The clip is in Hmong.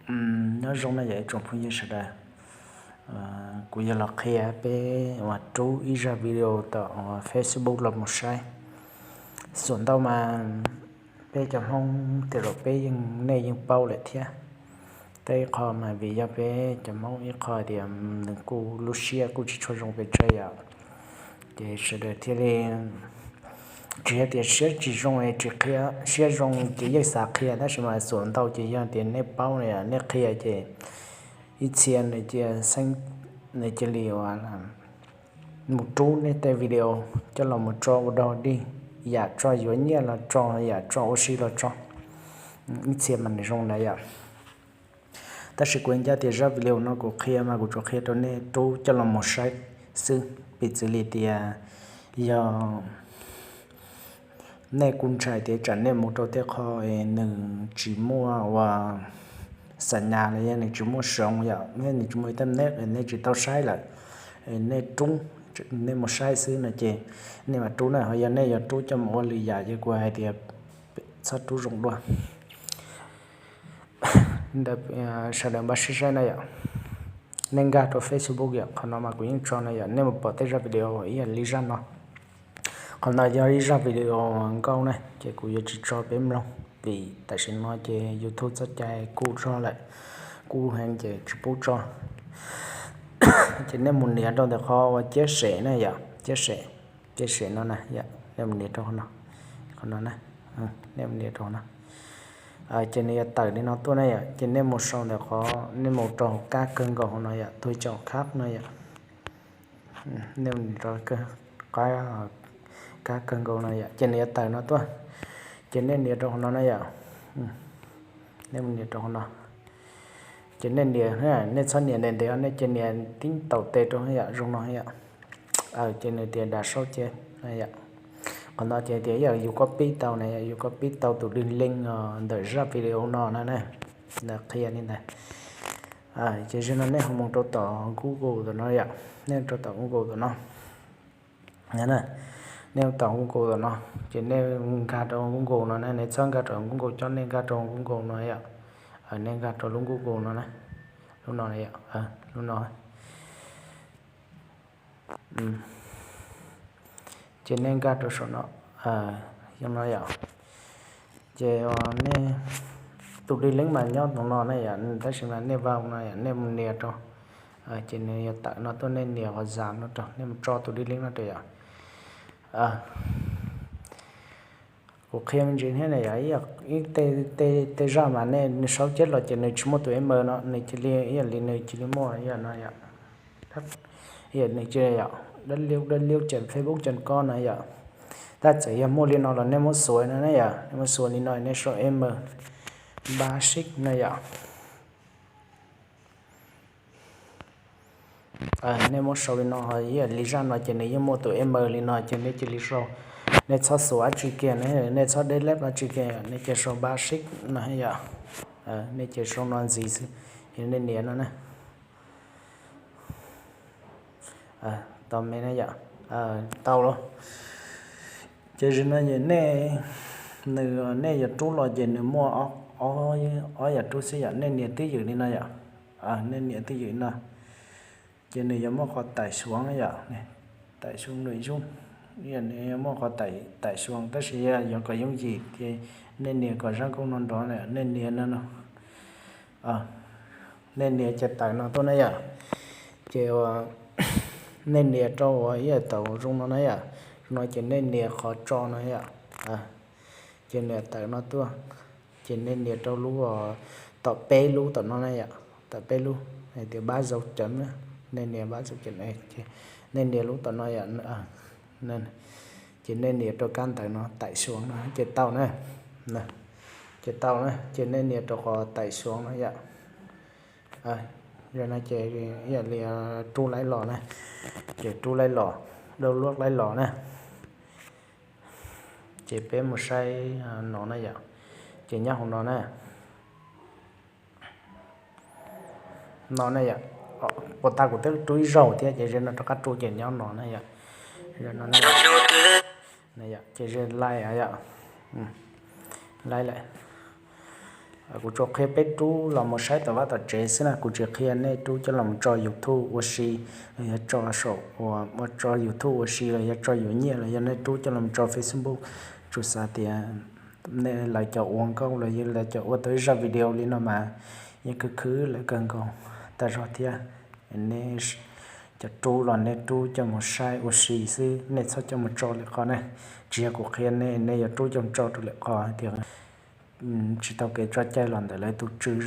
Nyob zoo no yog ib tsoom phooj ywg sawv daws, kuv yog los qhia peb uas rub ib zaj video tom Facebook los mus saib. Xuam ntau mas peb cov Hmoob tej zaum peb yeej, nej yeej paub lawm thiab. Tej ib qho mas vim yog peb cov Hmoob ib qho tias nws kuj lub siab kuj tsis tshua zoo pes tsawg yom, ces sawv daws thiaj li tsis yog tias siab tsis zoo es tsis qhia, siab zoo ces yeej xav qhia, tab sis mas xuam ntau ces yog tias nej paub no, nej qhia ces ib txhia nws cia xeeb, nws cia li ua mus rub nej tej video coj los mus tso ua dog dig, yam tso yuav nyiaj los tso, yam tso ua si los tso, ib txhia mas nws zoo ntawd yom. Tab sis kuv ncaj tias zaj video no kuv qhia mas kuv tsuas qhia rau nej rub coj los mus saib xwb, piv txwv li tias yog nej kuj ntshai tias tsam nej mus rau tej qho nws tsis muaj ua xa nyas los yog nws tsis muaj soos yom, nws tsis muaj internet, nej tsis tau saib lawm, nej rub, nej mus saib xwb no ces nej mam rub na, ho yog nej yuav rub coj mus ua lwm yam ces kuv hais tias txhob rub zoo dua. Sawv daws npaj siab saib na yom. Nej nkag rau Facebook yom, qhov no mas kuv yeej tso na yom, nej mus pom tej zaj video ib yam li zaj no. Qhov no yog ib zaj video nkauj na, ces kuv yuav tsis tso peb mloog, vim tam sim no ces YouTube txoj cai kuj zog lawm, kuj heev ces tsis pub tso. Ces nej mus nias rau ntawm qhov uas ciab sem na yom, ciab sem, ciab sem no na yom, nej mus nias rau qhov no, qhov no na, nej mus nias rau qhov no. Ces nws yuav tawm li no tuaj na yom, ces nej mus sau ntawm qhov, nej mus rau hauv kab kawg nkaus hauv no yom, tuaj caum khab no yom. Nej mus nias rau qab kawg nkaus no yom, ces nws yuav tawm no tuaj, ces nej nias rau qhov no na yom. Nej mus nias rau qhov no, ces nej nias, nej txhob nias ntev ntev, nej cia nias tib taum tes rau yom, zoo no yom. Ces nws tias dam saub ces yom, qhov no ces tias yog yus copy tau na yom, yus copy tau tus dig link ntawm zaj video no na, qhia li ntawd. Ces zaum no nej ho mus rau tom Google tom no yom, nej rau tom Google tom no. Nej tom Google tom no, ces nej nkag rau Google no na, nej txhob nkag rau Google coj, nej nkag rau Google no yom. Nej nkag rau lub Google no na, lub no, lub no. Ces nej nkag rau saum no, yog no yom. Ces nej, tus dig link mas nyob tom no na yom, tab sis mas nej vau no yom, nej mus nias rau, ces nws yuav tawm no tuaj, nej nias qhov zam no rau, nej mus tso tus dig link no rau yom. Kuv qhia me ntsis thiab na yom, ib tej zaj mas nej saub ceb los ces nws tsis muaj tus email no, nws cia li ib yam li nws cia li muaj ib yam no yom. Ib yam nws cia li yom, dab liub dab liub ces Facebook ces ko no yom. Tab txawm yog muaj li no los nej muab xuav no na yom, nej muab xuav li no nej sau email npab sib no yom. Nej muab sau li no, ib yam li zaj no ces nws yeej muaj tus email li no ces nej cia li sau. Nej txhob xuav dab tsi kiag, nej txhob delete dab tsi kiag, nej cia sau npab sib no yom. Nej cia sau no ntxiv xwb, nej nias no na. Tau me na yom, tau lawm. Ces zaum no ces nej, nws, nej yuav rub los ces nws muaj ob yam rub xwb yom, nej nias twj ywm li no yom. Nej nias twj ywm li no, ces nws yuav muaj qhov taim suav yom, taim suav nws zoo, nws yuav muaj qhov taim suav, tab sis yog yuav kom yooj yim ces nej nias kom zaj nkauj no nrov, nej nias no no. Nej nias ces tawm no tuaj na yom. Ces nej nias rau uas ib yam tau zoo no na yom, no ces nej nias qhov tso no yom. Ces nws tawm no tuaj, ces nej nias rau lub, tom peb lub tom no na yom, tom peb lub hais tias npab zau ceev na, nej nias npab zau ceev, ces nej nias lub tom no yom. Ces nej nias rau kab ntawv no taim suav no ces tau na. Ces tau na, ces nej nias rau qhov taim suav no yom. Yog no ces ib yam li rub laib los na, ces rub laib los, download laib los na. Ces peb mus saib no na yom, ces nyob hauv no na. No na yom, puas tau, kuv twb rub ib zaug thiab ces zaum no rov qab rub ces nyob no na yom. Zaum no na, ces zaum laij yom, laij lawm. Kuv tsuas qhia peb rub los mus saib tom vaj tom tsev xwb na, kuv tsis qhia nej rub coj los tso YouTube ua si, los yog tso saum, ua tso YouTube ua si los yog tso yuav nyiaj los yog nej rub coj los tso Facebook. Tsuas xav tias nej lawv cov ua nkauj los yog lawv cov ua tau ib zaj video li no mas yeej khwv khwv lawv kawg nkaus tag zog thiab. Nej cov rub los nej rub coj mus saib ua si xwb, nej txhob coj mus tso lwm qhov ne. Tsis yog kuv qhia nej, nej yuav rub coj mus tso rau lwm qhov tias tsis tau kev tso cai los ntawm lawv tus tswv